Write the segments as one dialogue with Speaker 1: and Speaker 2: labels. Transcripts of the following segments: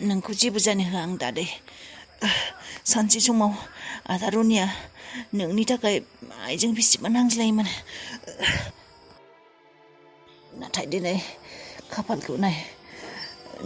Speaker 1: नोंखौ जेबो जानो होआ आं दादै। सानसे समाव आदा रनिया नोंनि थाखाय आइजों बेसेबा नांज्लायोमोन। नाथाय दिनै खाफालखौ नाय,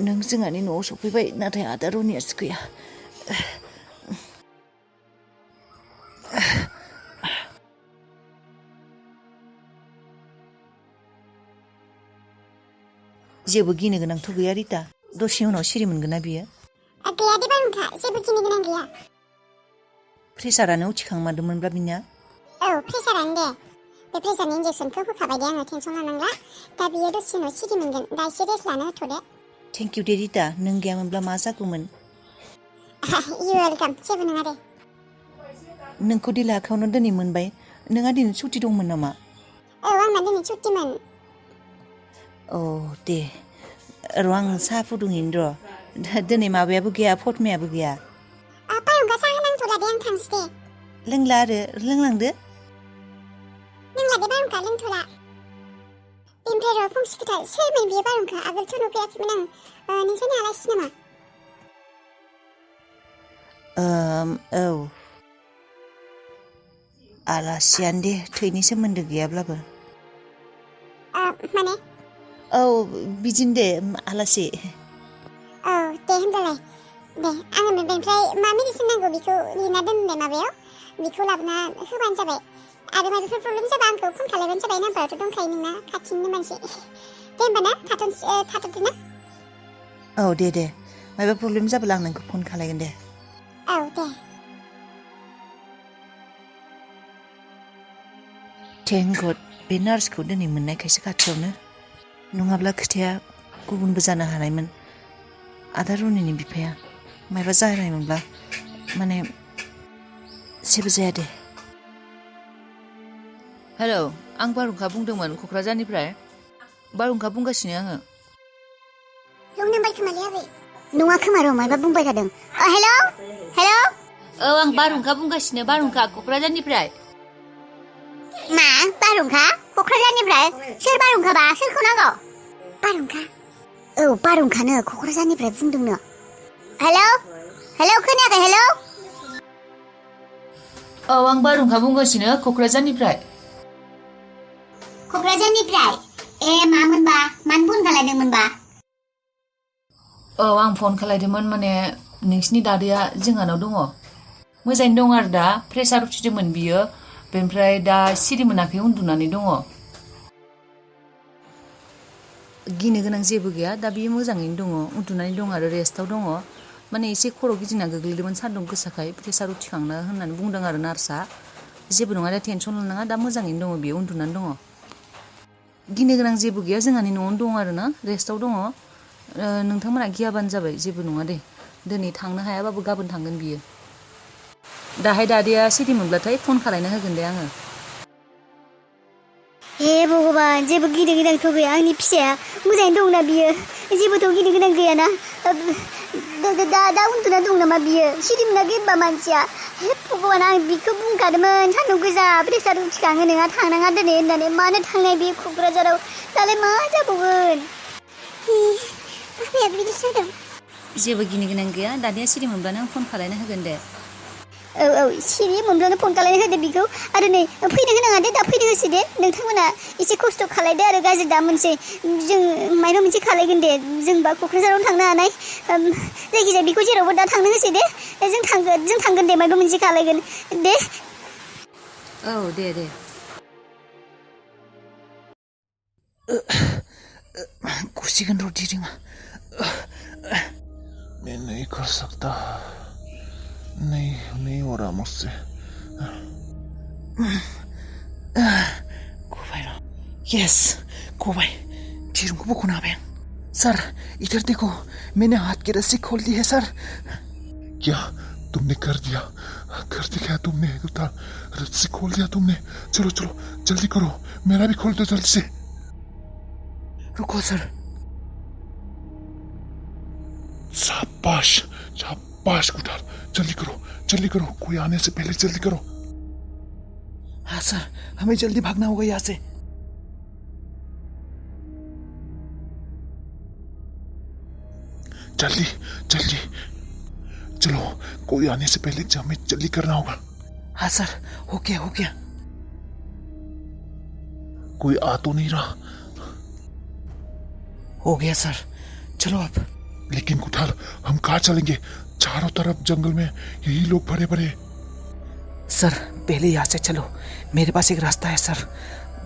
Speaker 1: नों जोंहानि न'आव सफैबाय, नाथाय आदा रनियासो गैया। जेबो गिनो गोनांथ' गैया रिता, दसे उनाव सिरि मोनगोन ना बियो।
Speaker 2: गैया दे बारहुंखा, जेबो गिनो गोनां गैया।
Speaker 1: प्रेसारानो उथिखांमारदोंमोनब्ला बिनिया?
Speaker 2: औ प्रेसारानो दे। बे प्रेसारनि इन्जेक्सनखौ होखाबाय दे आङो, टेनसन लानांला। दा बियो दसे उनाव सिरि मोनगोन, दा एसे रेस्ट लानो होथ'दे।
Speaker 1: थेंक इउ दे रिता, नों गैयामोनब्ला मा जागौमोन।
Speaker 2: इउ वेलकाम, जेबो नङा दे।
Speaker 1: नोंखौ दिला आखायावनो दिनै मोनबाय, नोंहा दिनै सुटि दंमोन नामा?
Speaker 2: औ आंना दिनै सुटिमोन।
Speaker 1: औ दे, र' आं साहा फुदुंहैनि र'। दिनै माबायाबो गैया, फटमायाबो गैया।
Speaker 2: बारहुंखा साहा होनांथ'ला दे, आं थांसै दे।
Speaker 1: लोंला आरो लोंलांदो।
Speaker 2: लोंला दे बारहुंखा, लोंथ'ला। बेनिफ्राय र' फंसे खोथा, सोरमोन बियो बारहुंखा? आगोलथ' नुफेराखैमोन आं। नोंसोरनि आलासि नामा?
Speaker 1: औ आलासियानो दे, थैनि सोमोन्दो गैयाब्लाबो।
Speaker 2: माने?
Speaker 1: औ बिदिनो दे, आलासि।
Speaker 2: औ दे होनबालाय। दे आङो बेनिफ्राय मा मेडिसिन नांगौ बेखौ लिरना दोनदे माबायाव, बेखौ लाबोना होबानो जाबाय। आरो माबाफोर प्रब्लेम जाबा आंखौ फन खालायबानो जाबाय, नाम्बाराथ' दंखायो नोंना, खाथिनिनो मानसि। दे होमबा ना, थाथ'दो ना?
Speaker 1: औ दे, माबा प्रब्लेम जाब्ला आं नोंखौ फन खालायगोन दे।
Speaker 2: औ दे।
Speaker 1: थेंक गड, बे नार्सखौ दिनै मोननायखायसो खाथियावनो, नङाब्ला खोथाया गुबुनबो जानो हानायमोन। आदा रनिनि बिफाया मायबा जानायमोनब्ला, माने जेबो जाया दे। हेलौ, आं बारहुंखा बुंदोंमोन क'क्राझारनिफ्राय। बारहुंखा बुंगासिनो आङो।
Speaker 2: लं नाम्बार खोमालै आबै। नङा खोमा, र' मायबा बुंबाय थादों। Hello hello.
Speaker 1: औ आं बारहुंखा बुंगासिनो, बारहुंखा क'क्राझारनिफ्राय।
Speaker 2: मा बारहुंखा? क'क्राझारनिफ्राय? सोर बारहुंखाबा? सोरखौ नांगौ? बारहुंखा? औ बारहुंखानो, क'क्राझारनिफ्राय बुंदोंनो। हेलौ हेलौ, खोनायाखै? हेलौ।
Speaker 1: औ आं बारहुंखा बुंगासिनो, क'क्राझारनिफ्राय।
Speaker 2: क'क्राझारनिफ्राय? ए मामोनबा, मानो फन खालायदोंमोनबा?
Speaker 1: औ आं फन खालायदोंमोन, माने नोंसिनि दादैया जोंहानाव दङ। मोजाङैनो दं आरो दा, प्रेसार उथिदोंमोन बियो, बेनिफ्राय दा सिरि मोनाखै, उन्दुनानै दङ। गिनो गोनां जेबो गैया, दा बियो मोजाङैनो दङ, उन्दुनानै दं आरो रेस्टआव दङ। माने एसे खर' गिदिंना गोग्लैदोंमोन सान्दुं गोसाखाय, प्रेसार उथिखांनो होननानै बुंदों आरो नार्सआ। जेबो नङा दे, टेनसन लानाङा, दा मोजाङैनो दङ बियो, उन्दुनानै दङ। गिनो गोनां जेबो गैया, जोंहानि न'आवनो दं आरो ना, रेस्टआव दङ। नोंथांमोना गियाबानो जाबाय, जेबो नङा दे। दिनै थांनो हायाबाबो गाबोन थांगोन बियो। दाहाय दादैया सिरि मोनब्लाथाय फन खालायना होगोन दे आङो।
Speaker 2: हे भगबान, जेबो गिनो गोनांथ' गैया, आंनि फिसाया मोजाङैनो दंना बियो? जेबोथ' गिनो गोनां गैयाना? दा उन्दुना दं नामा बियो? सिरि मोनाखै होनबा मानसिया? हे भगबान, आं बिखौ बुंखादोंमोन, सान्दुं गोसा, प्रेसार उथिखाङो नोंहा, थांनाङा दिनै होननानै। मानो थांनाय बे क'क्राझाराव? दालाय मा जाबावगोन? बाबाया बिदि जादों।
Speaker 1: जेबो गिनो गोनां गैया, दादैया सिरि मोनब्लानो आं फन खालायना होगोन दे।
Speaker 2: औ सिरि मोनब्लानो फन खालायना होदो बिखौ। आरो नै फैनो होनाङा दे, दा फैनो होसै दे। नोंथांमोना एसे खस्थ' खालायदो आरो, गाज्रि दा मोनसै। जों मायबा मोनसे खालायगोन दे, जोंबा क'क्राझारावनो थांनो हानाय। जायखिजाया बिखौ जेरावबो दा थांनो होसै दे। जों थांगोन दे, मायबा मोनसे खालायगोन दे।
Speaker 1: औ दे। गसिगोन र' दिरिङा।
Speaker 3: मैं नहीं कर सकता, नहीं हो रहा मुझसे।
Speaker 1: गबाय र', यस गबाय, दिरुंखौ बख'नो हाबाय आं। सर इधर देखो, मैंने हाथ की रस्सी खोल दी है सर।
Speaker 3: क्या तुमने कर दिया? कर दिया तुमने? उतार, रस्सी खोल दिया तुमने। चलो जल्दी करो, मेरा भी खोल दो जल्दी से।
Speaker 1: रुको सर।
Speaker 3: शाबाश उतार, जल्दी करो, कोई आने से पहले जल्दी करो।
Speaker 1: हाँ सर, हमें जल्दी भागना होगा यहाँ से।
Speaker 3: जल्दी जल्दी चलो, कोई आने से पहले हमें जल्दी करना होगा।
Speaker 4: हाँ सर, हो गया।
Speaker 3: कोई आ तो नहीं रहा?
Speaker 4: हो गया सर, चलो अब।
Speaker 3: लेकिन कुठाल, हम कहाँ चलेंगे? चारों तरफ जंगल में यही लोग भरे भरे।
Speaker 4: सर पहले यहाँ से चलो, मेरे पास एक रास्ता है सर।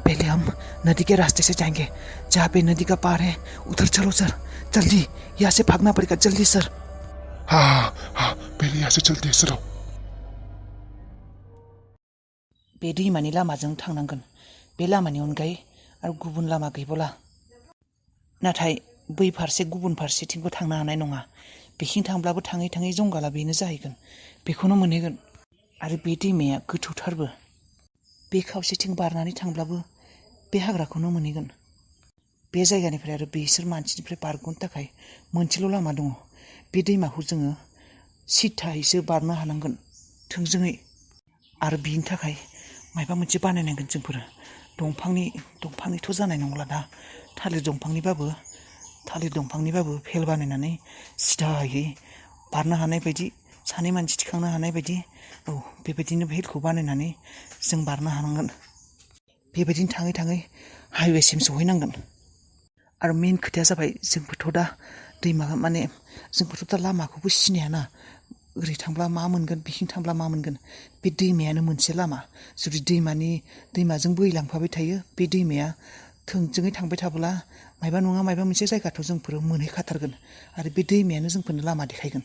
Speaker 4: पहले हम नदी के रास्ते से जाएंगे, जहाँ पे नदी का पार है उधर चलो सर, जल्दी। यहाँ से भागना पड़ेगा, जल्दी सर।
Speaker 3: हाँ, पहले यहाँ से चलते हैं सर।
Speaker 4: बे दैमानि लामाजों थांनांगोन, बे लामानि अनगायै आरो गुबुन लामा गैबावला। नाथाय बै फारसे गुबुन फारसेथिंबो थांनो हानाय नङा। बेखिं थांब्लाबो थाङै थाङै जंगाला बेनो जाहैगोन, बेखौनो मोनहैगोन। आरो बे दैमाया गोथौथारबो। बे खावसेथिं बारनानै थांब्लाबो बे हाग्राखौनो मोनहैगोन। बे जायगानिफ्राय आरो बिसोर मानसिनिफ्राय बारग'नो थाखाय मोनसेल' लामा दङ। बे दैमाखौ जोङो सिद्धायैसो बारनो हानांगोन, थोंजोङै। आरो बिनि थाखाय माबा मोनसे बानायनांगोन जोंफोर। दंफांनिथ' जानाय नंला दा। थालिर दंफांनिबाबो फेल बानायनानै सिदायै बारनो हानाय बायदि, सानै मानसि थिखांनो हानाय बायदि, बेबायदिनो भेलखौ बानायनानै जों बारनो हानांगोन। बेबायदिनो थाङै थाङै हाइवेसिम सहैनांगोन। आरो मेन खोथाया जाबाय, जोंफोरथ' दा लामाखौबो सिनायाना। ओरै थांब्ला मा मोनगोन, बिथिं थांब्ला मा मोनगोन। बे दैमायानो मोनसे लामा। जुदि दैमाजों बोहैलांफाबाय थायो, बे दैमाया थोंजोङै थांबाय थाब्ला मायबा नङा मायबा मोनसे जायगाथ' जोंफोर मोनहैखाथारगोन। आरो बे दैमायानो जोंफोरनो लामा देखायगोन।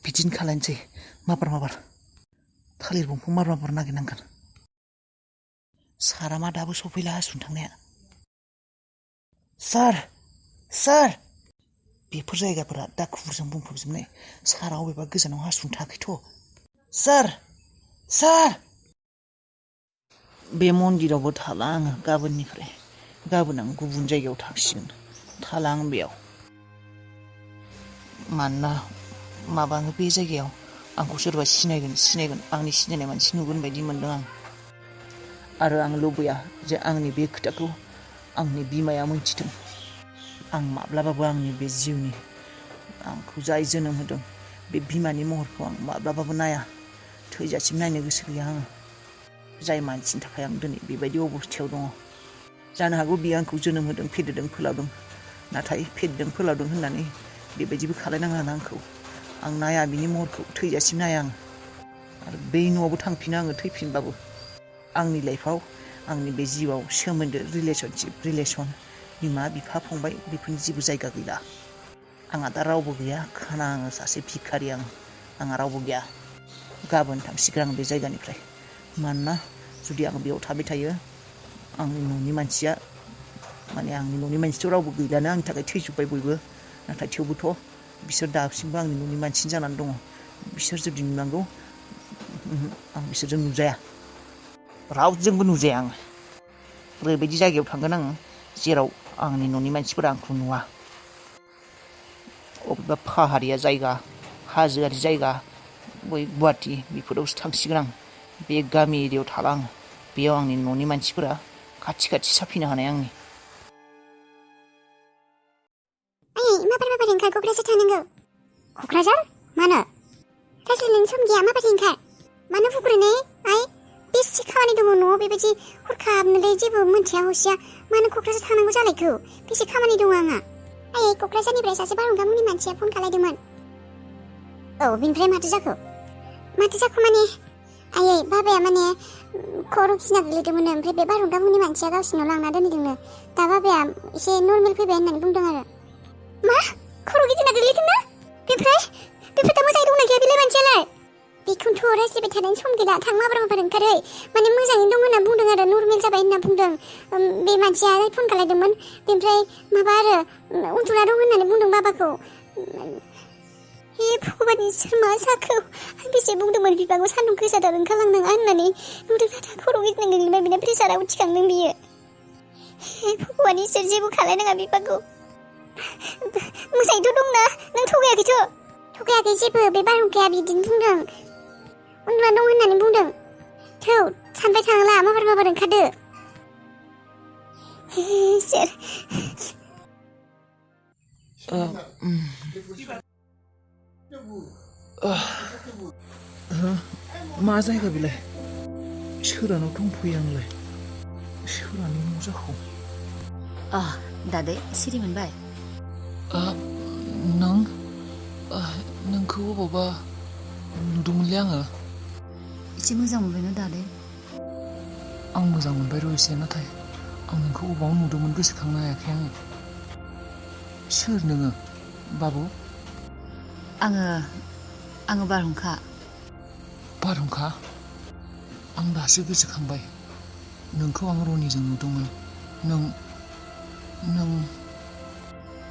Speaker 4: बिदिनो खालायनोसै। माबार थालिर दंफां माबार नागिरनांगोन। सारा मा दाबो सफैला हासुनो थांनाया? सार बेफोर जायगाफोरा दाखुफोरजों बुंफबजोबनाय। सारा अबेबा गोजानाव हासुनो थाखैथ'। सार बे मन्दिरावबो थाला आङो गाबोननिफ्राय। गाबोन आं गुबुन जायगायाव थांसिगोन, थाला आं बेयाव। मानोना बे जायगायाव आंखौ सोरबा सिनायगोन, आंनि सिनायनाय मानसि नुगोन बायदि मोनदों आं। आरो आं लुबैया जे आंनि बे खोथाखौ आंनि बिमाया मोनथिथों। आं माब्लाबाबो आंनि बे जिउनि, आंखौ जाय जोनोम होदों, बे बिमानि महरखौ आं माब्लाबाबो नाया। थैजासिम नायनो गोसो गैया आङो। जाय मानसिनि थाखाय आं दिनै बेबायदि अबस्थायाव दङ। जानो हागौ बियो आंखौ जोनोम होदों, फेदेरदों, फोलावदों। नाथाय फेदेरदों फोलावदों होननानै बेबायदिबो खालायनाङा ना आंखौ। आं नाया बिनि महरखौ, थैजासिम नाया आं। आरो बै न'आवबो थांफिना आङो थैफिनबाबो। आंनि लाइफआव, आंनि बे जिउआव सोमोन्दो, रिलेसन, बिमा बिफा फंबाय, बेफोरनि जेबो जायगा गैला। आंहा दा रावबो गैया, खाना आङो सासे भिखारि। आंहा रावबो गैया। गाबोन थांसिगोन आं बे जायगानिफ्राय। मानोना जुदि आं बेयाव थाबाय थायो, आंनि न'नि मानसिथ' रावबो गैलानो, आंनि थाखाय थैजोब्बाय बयबो। नाथाय थेवबोथ' बिसोर दासिमबो आंनि न'नि मानसि जानानै दङ। बिसोर जुदि नुनांगौ, आं बिसोरजों नुजाया, रावजोंबो नुजाया आङो। ओरैबायदि जायगायाव थांगोन आङो जेराव आंनि न'नि मानसिफोरा आंखौ नुवा। अबेबा पाहारिया जायगा, हाजोआरि जायगा, बै गुवाहाटि, बेफोरावसो थांसिगोन आं। बे गामि एरियायाव थाला आङो। बेयाव आंनि न'नि मानसिफोरा खाथि साफैनो हानाय आंनि।
Speaker 2: माबार ओंखार, क'क्राझार थांनांगौ। क'क्राझार? मानो? रायज्लायनायनि सम गैया, माबार ओंखार। मानो बुग्रोनाय? बेसे खामानि दङ न'आव, बेबायदि हरखाबनोलाय जेबो मोनथिया हसिया मानो क'क्राझार थांनांगौ जालायखो? बेसे खामानि दङ आंहा। क'क्राझारनिफ्राय सासे बारहुंखा मुंनि मानसिया फन खालायदोंमोन। बिनिफ्राय माथो जाखो माने बाबाया माने खर' गिना गोलैदोंमोन। ओमफ्राय बे बारहुंखा मुंनि मानसिया गावसिनाव लांना दोनहैदोंनो। दा बाबाया एसे नर्मेल फैबाय होननानै बुंदों आरो। मा? खर' गिदिंना गोलैदोंना? बेनिफ्राय दा मोजाङै दंना गैया बेलाय मानसियालाय? बेखौथ' रायज्लायबाय थानायनि सम गैला। थां माबार ओंखारहै। माने मोजाङैनो दं होनना बुंदों आरो, नर्मेल जाबाय होनना बुंदों। बे मानसिया फन खालायदोंमोन। बेनिफ्राय उन्दुना दं होननानै बुंदों बाबाखौ। हे भगबान, इसोर मा जाखो? आं बेसे बुंदोंमोन बिफाखौ सान्दुं गोसाथार ओंखारलांनाङा होननानै। नुदोंना दा खर' गिदिंना गोलैबाय, बिना प्रेसारा उथिखांदों बियो। हे भगबान, इसोर जेबो खालायनाङा बिफाखौ। मोजाङैथ' दंना? नों थगायाखैथ'? थगायाखै जेबो। बे बारहुंखाया बिदिनो बुंदों, उन्दुना दं होननानै बुंदों। थौ सानबाय थानांला, माबार ओंखारदो।
Speaker 4: मा जायगा बेलाय सोरानाव दंफैयो आंलाय सोरानि न' जाखो
Speaker 1: दादै सिरि मोनबाय
Speaker 4: नोंखौ अबावबा नुदोंमोनलै आङो
Speaker 1: एसे मोजां मोनबाय ना दादै
Speaker 4: आं मोजां मोनबाय र' एसे नाथाय आं नोंखौ अबाव नुदोंमोन गोसोखांनो हायाखै आङो सोर नोङो बाबु
Speaker 1: आङो बारहुंखा
Speaker 4: आं दासो गोसोखांबाय नोंखौ आं रनिजों नुदोंमोन नों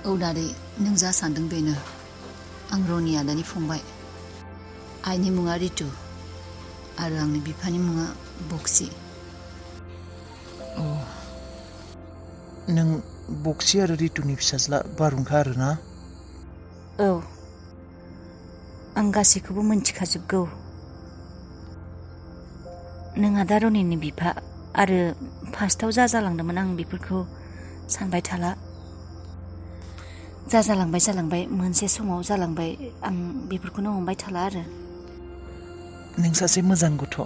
Speaker 1: औ दादै नों जा सानदों बेनो आं रनि आदानि फंबाय आइनि मुङा रितु आरो आंनि बिफानि मुङा बक्सि
Speaker 4: नों बक्सि आरो रितुनि फिसाज्ला बारहुंखा आरोना
Speaker 1: औ आं गासैखौबो मोनथिखाजोबगौ नों आदा रनिनि बिफा आरो फार्स्टआव जा जालांदोंमोन आं बेफोरखौ सानबाय थाला जा जालांबाय मोनसे समाव जालांबाय आं बेफोरखौनो हमबाय थाला आरो
Speaker 4: नों सासे मोजां गथ'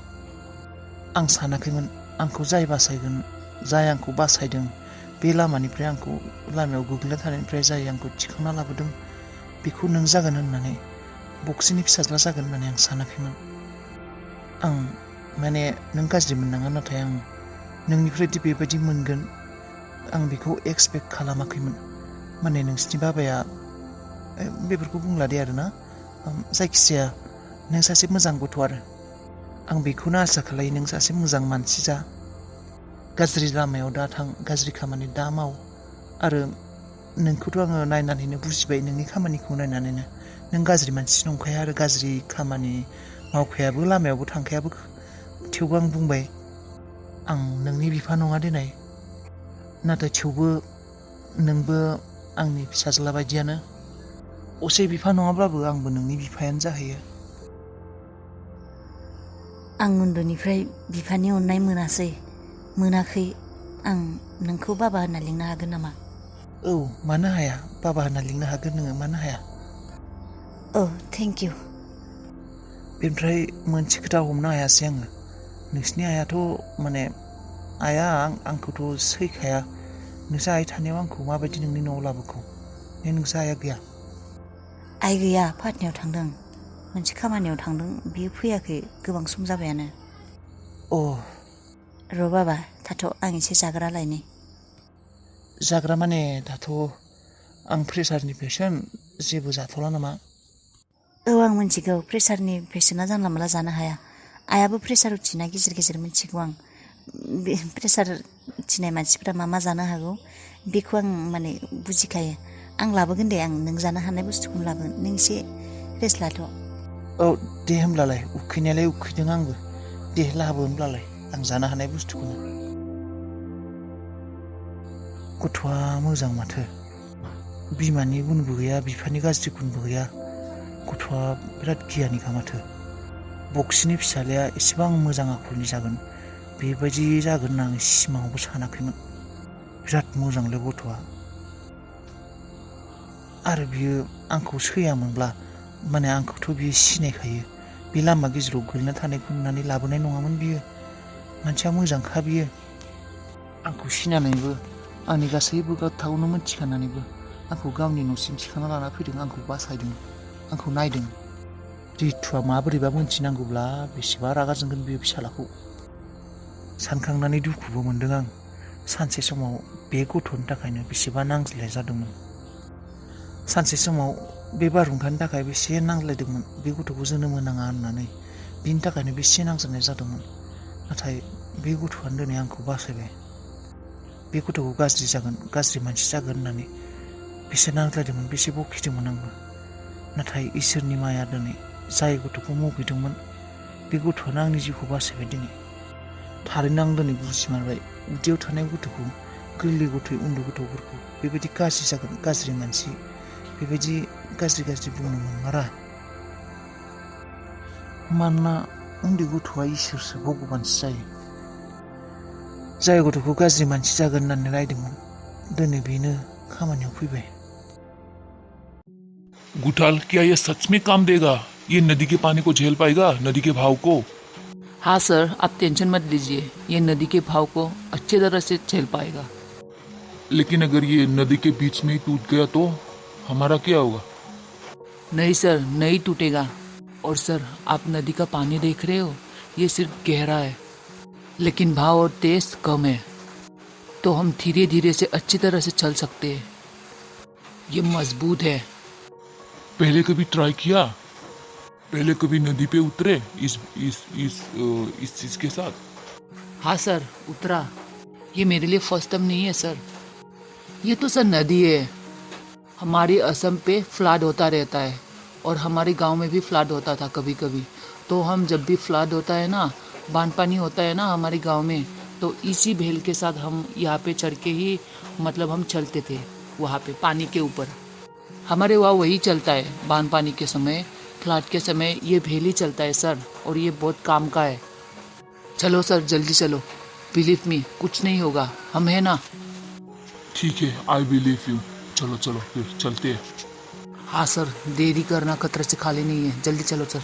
Speaker 4: आं सानाखैमोन आंखौ जाय बासायगोन जाय आंखौ बासायदों बे लामानिफ्राय आंखौ लामायाव गोग्लैना थानायनिफ्राय जाय आंखौ थिखांना लाबोदों बेखौ नों जागोन होननानै बक्सिनि फिसाज्ला जागोन होननानै आं सानाखैमोन आं माने नों गाज्रि मोननाङा नाथाय आं नोंनिफ्रायदि बेबायदि मोनगोन आं बेखौ एक्सपेक्ट खालामाखैमोन माने नोंसिनि बाबाया बेफोरखौ बुंला दे आरोना जायखिजाया नों सासे मोजां गथ' आरो आं बेखौनो आसा खालायो नों सासे मोजां मानसि जा गाज्रि लामायाव दा थां गाज्रि खामानि दा माव आरो नोंखौथ' आङो नायनानैनो बुजिबाय नोंनि खामानिखौ नायनानैनो नों गाज्रि मानसि नंखाया आरो गाज्रि खामानि मावखायाबो लामायावबो थांखायाबो थेवबो आं बुंबाय आं नोंनि बिफा नङा देनाय नाथाय थेवबो नोंबो आंनि फिसाज्ला बायदियानो असे बिफा नङाब्लाबो आंबो नोंनि बिफायानो जाहैयो
Speaker 1: आं उन्दैनिफ्राय बिफानि अननाय मोनाखै आं नोंखौ बाबा होनना लिंनो हागोन नामा
Speaker 4: औ मानो हाया बाबा होनना लिंनो हागोन नोङो मानो हाया
Speaker 1: औ थेंक इउ
Speaker 4: बेनिफ्राय मोनसे खोथा हमनो हायासै आङो नोंसिनि आइयाथ' माने आइया आंखौथ' सैखाया नोंसा आइ थानायाव आंखौ माबायदि नोंनि न'आव लाबोखौ नोंसा आइया गैया
Speaker 1: आइ गैया पाटनायाव थांदों मोनसे खामानियाव थांदों बियो फैयाखै गोबां सम जाबायानो र' बाबा थाथ' आं एसे जाग्रा लायनि
Speaker 4: जाग्रा माने दाथ' आं प्रेसारनि पेसेन्ट जेबो जाथ'ला नामा
Speaker 1: औ आं मिथिगौ प्रेसारनि पेसेन्टआ जानला मोनला जानो हाया आइयाबो प्रेसार उथिना गेजेर मिथिगौ आं बे प्रेसार उथिनाय मानसिफ्रा मा जानो हागौ बेखौ आं माने बुजिखायो आं लाबोगोन दे आं नों जानो हानाय बुस्थुखौनो लाबोगोन नों एसे रेस्ट लाथ'
Speaker 4: औ दे होमब्लालाय उखैनायालाय उखैदों आंबो दे लाबो होमब्लालाय आं जानो हानाय बुस्थुखौनो गथ'आ मोजां माथो बिमानि गुनबो गैया बिफानि गाज्रि गुनबो गैया गथ'आ बिराद गियानिखा माथो बक्सिनि फिसालाया एसेबां मोजां आखलनि जागोन बेबायदि जागोन होनना आं सिमाङावबो सानाखैमोन बिराद मोजांलै गथ'आ आरो बियो आंखौ सैयामोनब्ला माने आंखौथ' बियो सिनायखायो बे लामा गेजेराव गोलैना थानायखौ नुनानै लाबोनाय नङामोन बियो मानसिया मोजांखा बियो आंखौ सिनायनानैबो आंनि गासैबो खोथाखौनो मिथिखानानैबो आंखौ गावनि न'सिम थिखांना लाना फैदों आंखौ बासायदों आंखौ नायदों रितुआ माबोरैबा मोनथिनांगौब्ला बेसेबा रागा जोंगोन बे फिसालाखौ सानखांनानै दुखुबो मोनदों आं सानसे समाव बे गथ'नि थाखायनो बेसेबा नांज्लायनाय जादोंमोन सानसे समाव बे बारहुंखानि थाखाय बेसे नांज्लायदोंमोन बे गथ'खौ जोनोम होनाङा होननानै बिनि थाखायनो बेसे नांज्लायनाय जादोंमोन नाथाय बे गथ'आनो दिनै आंखौ बासायबाय बे गथ'खौ गाज्रि जागोन गाज्रि मानसि जागोन होननानै बेसे नांज्लायदोंमोन बेसे बखिदोंमोन आंबो नाथाय इसोरनि माया दिनै जाय गथ'खौ मुगैदोंमोन बे गथ'आनो आंनि जिउखौ बासायबाय दिनै थारैनो आं दिनै बुजिमारबाय उदैयाव थानाय गथ'खौ गोरलै गथ'यै उन्दै गथ'फोरखौ बेबायदि गाज्रि जागोन गाज्रि मानसि बेबायदि गाज्रि बुंनो मोनमारा मानोना उन्दै गथ'आ इसोरसो भगबानसो जायो जाय गथ'खौ गाज्रि मानसि जागोन होननानै रायदोंमोन दिनै बेनो खामानियाव फैबाय
Speaker 3: गुटाल, क्या ये सच में काम देगा? ये नदी के पानी को झेल पाएगा, नदी के भाव को?
Speaker 4: हाँ सर, आप टेंशन मत लीजिए, ये नदी के भाव को अच्छी तरह से झेल पाएगा।
Speaker 3: लेकिन अगर ये नदी के बीच में ही टूट गया तो हमारा क्या होगा?
Speaker 4: नहीं सर, नहीं टूटेगा। और सर, आप नदी का पानी देख रहे हो, ये सिर्फ गहरा है, लेकिन भाव और तेज कम है, तो हम धीरे धीरे से अच्छी तरह से चल सकते हैं। ये मजबूत है।
Speaker 3: पहले कभी ट्राई किया? पहले कभी नदी पे उतरे इस चीज के साथ?
Speaker 4: हाँ सर, उतरा। ये मेरे लिए फर्स्ट टाइम नहीं है सर। ये तो सर नदी है। हमारी असम पे फ्लड होता रहता है और हमारे गांव में भी फ्लड होता था कभी कभी। तो हम जब भी फ्लड होता है ना, बांध पानी होता है ना हमारे गांव में, तो इसी भेल के साथ हम यहाँ पे चढ़ के ही मतलब हम चलते थे वहाँ पे पानी के ऊपर। हमारे वहाँ वही चलता है, बांध पानी के समय, फ्लड के समय ये भेल ही चलता है सर, और ये बहुत काम का है। चलो सर, जल्दी चलो, बिलीव मी, कुछ नहीं होगा, हम है ना।
Speaker 3: ठीक है, आई बिलीव यू। चलो चलो फिर चलते हैं।
Speaker 4: हाँ सर, देरी करना खतरे से खाली नहीं है, जल्दी चलो सर।